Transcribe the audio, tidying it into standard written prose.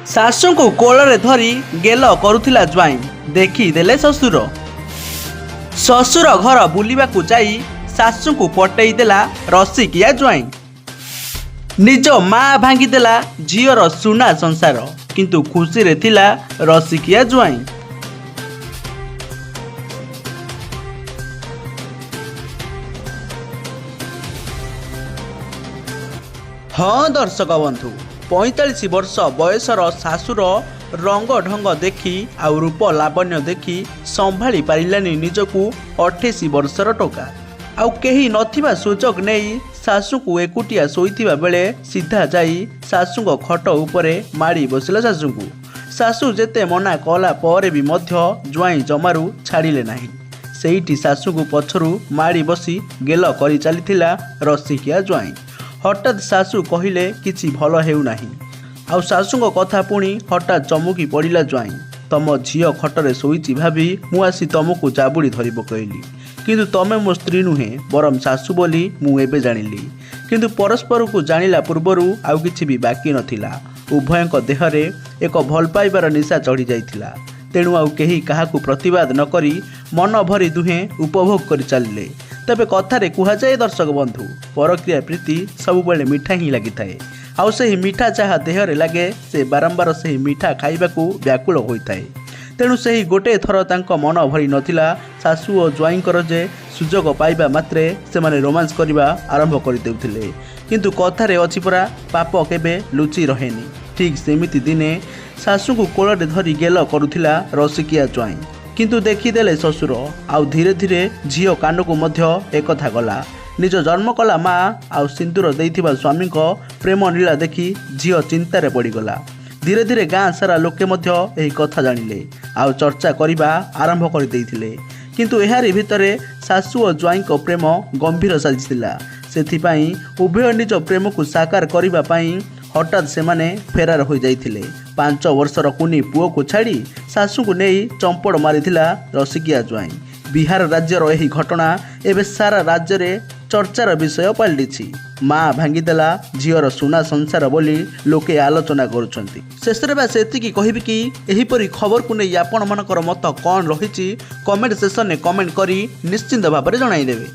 ଶାଶୁଙ୍କୁ କୋଳରେ ଧରି ଗେଲ କରୁଥିଲା ଜ୍ୱାଇଁ, ଦେଖିଦେଲେ ଶ୍ୱଶୁର। ଶ୍ୱଶୁର ଘର ବୁଲିବାକୁ ଯାଇ ଶାଶୁଙ୍କୁ ପଟେଇ ଦେଲା ରସିକିଆ ଜ୍ୱାଇଁ। ନିଜ ମା ଭାଙ୍ଗିଦେଲା ଝିଅର ସୁନା ସଂସାର, କିନ୍ତୁ ଖୁସିରେ ଥିଲା ରସିକିଆ ଜ୍ୱାଇଁ। ହଁ ଦର୍ଶକ ବନ୍ଧୁ, 45 ବର୍ଷ ବୟସର ଶାଶୁର ରଙ୍ଗ ଢଙ୍ଗ ଦେଖି ଆଉ ରୂପ ଲାବଣ୍ୟ ଦେଖି ସମ୍ଭାଳି ପାରିଲାନି ନିଜକୁ 28 ବର୍ଷର ଟୋକା। ଆଉ କେହି ନଥିବା ସୁଯୋଗ ନେଇ ଶାଶୁଙ୍କୁ ଏକୁଟିଆ ଶୋଇଥିବା ବେଳେ ସିଧା ଯାଇ ଶାଶୁଙ୍କ ଖଟ ଉପରେ ମାଡ଼ି ବସିଲା ଶାଶୁଙ୍କୁ। ଶାଶୁ ଯେତେ ମନା କଲା ପରେ ବି ମଧ୍ୟ ଜ୍ୱାଇଁ ଜମାରୁ ଛାଡ଼ିଲେ ନାହିଁ। ସେଇଠି ଶାଶୁଙ୍କୁ ପଛରୁ ମାଡ଼ି ବସି ଗେଲ କରି ଚାଲିଥିଲା ରସିକିଆ ଜ୍ୱାଇଁ। ହଠାତ୍ ଶାଶୁ କହିଲେ, କିଛି ଭଲ ହେଉନାହିଁ। ଆଉ ଶାଶୁଙ୍କ କଥା ପୁଣି ହଠାତ୍ ଚମକି ପଡ଼ିଲା ଜ୍ୱାଇଁ। ତମ ଝିଅ ଖଟରେ ଶୋଇଛି ଭାବି ମୁଁ ଆସି ତମକୁ ଜାବୁଡ଼ି ଧରି ପକାଇଲି, କିନ୍ତୁ ତମେ ମୋ ସ୍ତ୍ରୀ ନୁହେଁ ବରଂ ଶାଶୁ ବୋଲି ମୁଁ ଏବେ ଜାଣିଲି। କିନ୍ତୁ ପରସ୍ପରକୁ ଜାଣିଲା ପୂର୍ବରୁ ଆଉ କିଛି ବି ବାକି ନଥିଲା। ଉଭୟଙ୍କ ଦେହରେ ଏକ ଭଲ ପାଇବାର ନିଶା ଚଢ଼ି ଯାଇଥିଲା। ତେଣୁ ଆଉ କେହି କାହାକୁ ପ୍ରତିବାଦ ନ କରି ମନ ଭରି ଦୁହେଁ ଉପଭୋଗ କରି ଚାଲିଲେ। ତେବେ କଥାରେ କୁହାଯାଏ ଦର୍ଶକ ବନ୍ଧୁ, ପରକ୍ରିୟା ପ୍ରୀତି ସବୁବେଳେ ମିଠା ହିଁ ଲାଗିଥାଏ। ଆଉ ସେହି ମିଠା ଯାହା ଦେହରେ ଲାଗେ, ସେ ବାରମ୍ବାର ସେହି ମିଠା ଖାଇବାକୁ ବ୍ୟାକୁଳ ହୋଇଥାଏ। ତେଣୁ ସେହି ଗୋଟିଏ ଥର ତାଙ୍କ ମନ ଭରି ନଥିଲା ଶାଶୁ ଓ ଜ୍ୱାଇଁଙ୍କର ଯେ ସୁଯୋଗ ପାଇବା ମାତ୍ରେ ସେମାନେ ରୋମାନ୍ସ କରିବା ଆରମ୍ଭ କରିଦେଉଥିଲେ। କିନ୍ତୁ କଥାରେ ଅଛି ପରା, ପାପ କେବେ ଲୁଚି ରହେନି। ଠିକ୍ ସେମିତି ଦିନେ ଶାଶୁଙ୍କୁ କୋଳରେ ଧରି ଗେଲ କରୁଥିଲା ରସିକିଆ ଜ୍ୱାଇଁ, କିନ୍ତୁ ଦେଖିଦେଲେ ଶ୍ୱଶୁର। ଆଉ ଧୀରେ ଧୀରେ ଝିଅ କାନକୁ ମଧ୍ୟ ଏକଥା ଗଲା। ନିଜ ଜନ୍ମ କଲା ମା ଆଉ ସିନ୍ଦୁର ଦେଇଥିବା ସ୍ୱାମୀଙ୍କ ପ୍ରେମ ଲୀଳା ଦେଖି ଝିଅ ଚିନ୍ତାରେ ପଡ଼ିଗଲା। ଧୀରେ ଧୀରେ ଗାଁ ସାରା ଲୋକେ ମଧ୍ୟ ଏହି କଥା ଜାଣିଲେ ଆଉ ଚର୍ଚ୍ଚା କରିବା ଆରମ୍ଭ କରିଦେଇଥିଲେ। କିନ୍ତୁ ଏହାରି ଭିତରେ ଶାଶୁ ଓ ଜ୍ୱାଇଁଙ୍କ ପ୍ରେମ ଗମ୍ଭୀର ସାଜିଥିଲା। ସେଥିପାଇଁ ଉଭୟ ନିଜ ପ୍ରେମକୁ ସାକାର କରିବା ପାଇଁ ହଠାତ୍ ସେମାନେ ଫେରାର ହୋଇଯାଇଥିଲେ। 5 ବର୍ଷର କୁନି ପୁଅକୁ ଛାଡ଼ି ଶାଶୁଙ୍କୁ ନେଇ ଚମ୍ପଡ଼ ମାରିଥିଲା ରସିକିଆ ଜ୍ୱାଇଁ। ବିହାର ରାଜ୍ୟର ଏହି ଘଟଣା ଏବେ ସାରା ରାଜ୍ୟରେ ଚର୍ଚ୍ଚାର ବିଷୟ ପାଲଟିଛି। ମା ଭାଙ୍ଗିଦେଲା ଝିଅର ସୁନା ସଂସାର ବୋଲି ଲୋକେ ଆଲୋଚନା କରୁଛନ୍ତି। ଶେଷରେ ବାସ୍ ଏତିକି କହିବି କି ଏହିପରି ଖବରକୁ ନେଇ ଆପଣମାନଙ୍କର ମତ କ'ଣ ରହିଛି, କମେଣ୍ଟ ସେସନରେ କମେଣ୍ଟ କରି ନିଶ୍ଚିନ୍ତ ଭାବରେ ଜଣାଇଦେବେ।